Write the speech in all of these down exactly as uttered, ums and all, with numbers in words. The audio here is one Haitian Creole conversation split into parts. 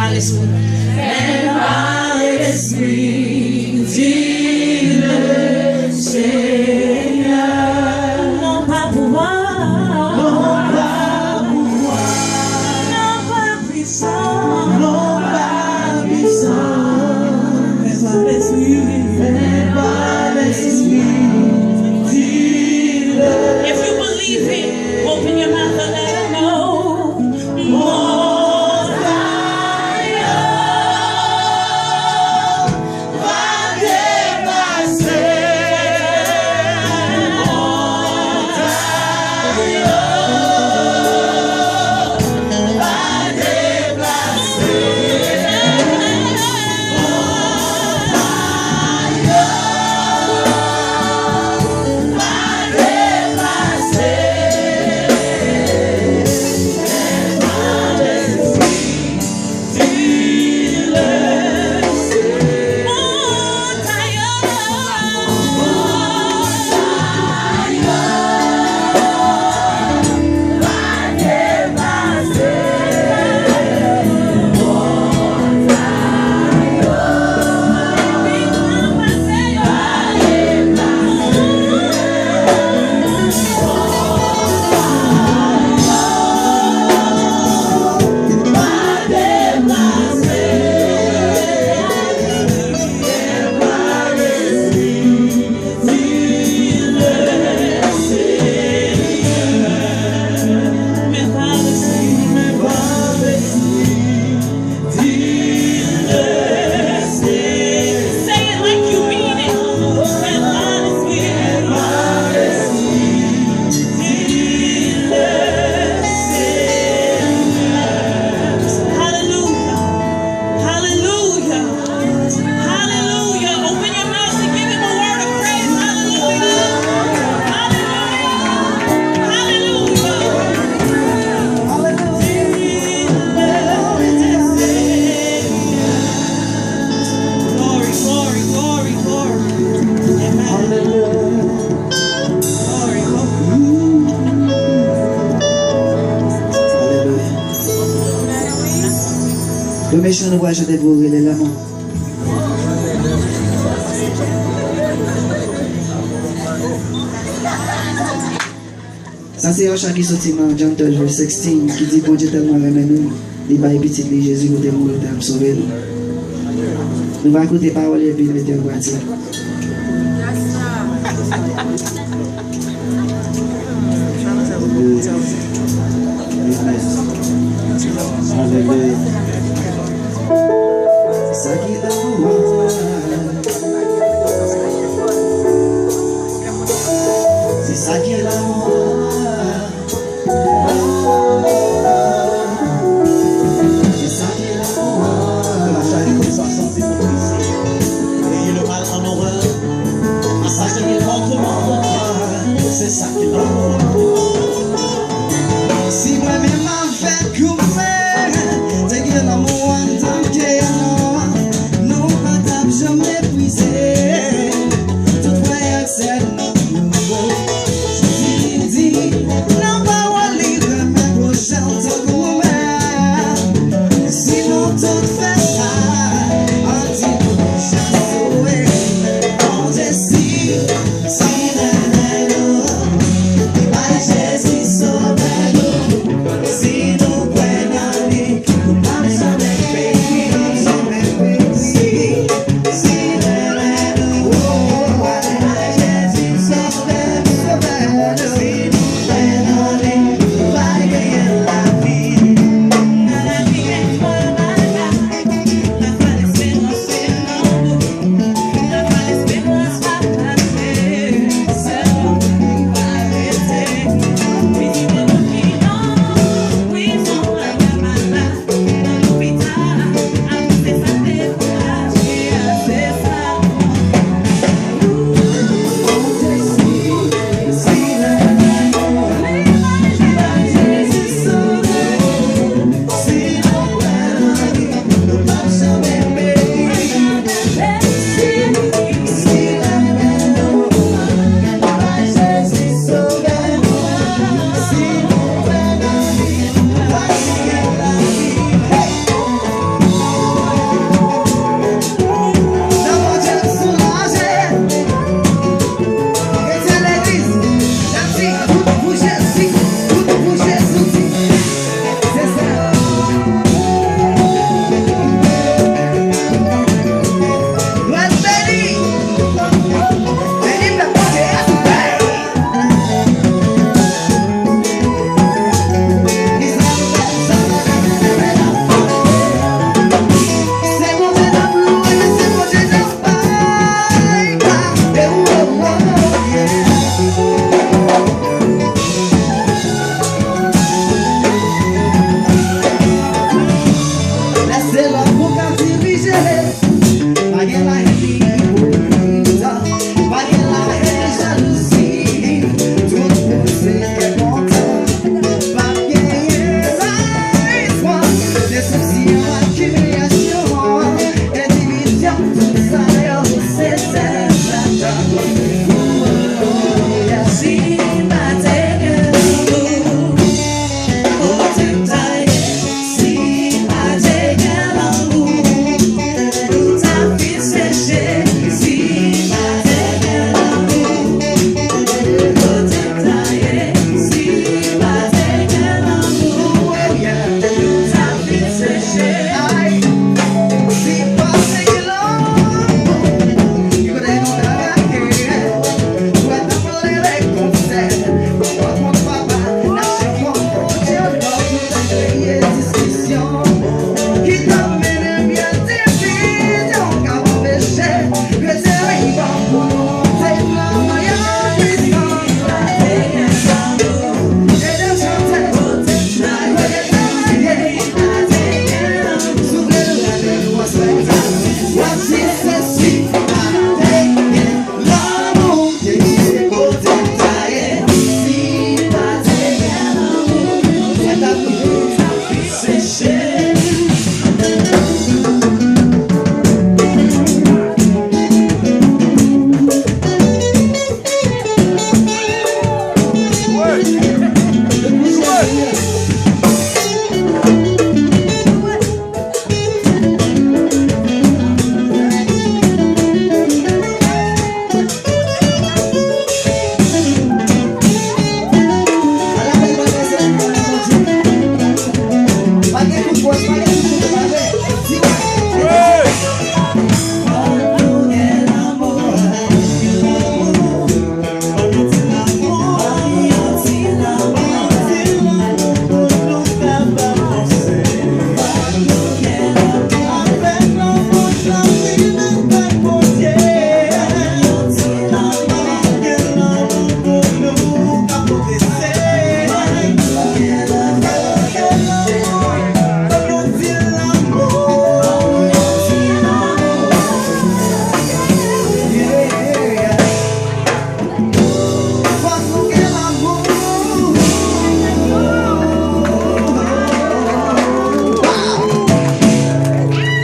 Par l'Esprit. Fè m pa lespri, di le Senyè. Non pa pouvwa, non pa pouvwa, non pa pwisans, non pa pwisans. Fè m pa lespri, fè m pa lespri, di le If you believe it, open your mouth and let her know. Montagne va depase. Montagne va deplase. Say it like you mean it. Hallelujah. Hallelujah. Hallelujah. Open your mouths and give him a word of praise. Hallelujah. Hallelujah. Hallelujah. Glory, glory, glory, glory. Amen. Hallelujah. Glory, glory. Alelouya. Premye chan nou pral chante pou rele lanmou. Sa se yon chan ki soti nan John twelve verse sixteen ki di, Bondye tèlman renmen nou, li bay pitit li Jezi pou te mouri pou te ap sove nou. Nou va koute pawòl yo epi mete an pratik. Alelouya. Se sa ki lanmou an. Se sa ki lanmou an. Se sa ki lanmou an. Lâche à l'écoute soixante pour Christ. Ayez le mal en horreur. Assaisissez les portements. Se sa ki lanmou an. Si mwen menm avèk ou, mwen te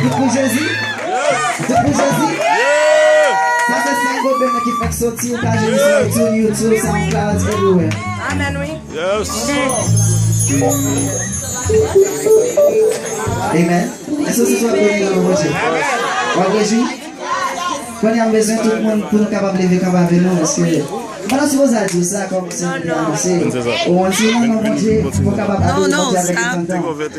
Tout pou Jezi. Tout pou Jezi. Sa se senk gobe ki fèk soti, ou ka jwenn sou iTunes, YouTube, SoundCloud, everywhere. Amen, wi. Yes. Amen. Èske w santi w ap rejwi nan non Bondye? W ap rejwi? Kounye a, m bezwen tout moun pou nou kapab leve kanpe avè nou, èske, m pa ta sipoze al di w sa kòm se yon anonse. Ou anonse nan non Bondye, pou w kapab adore Bondye avèk yon kantan.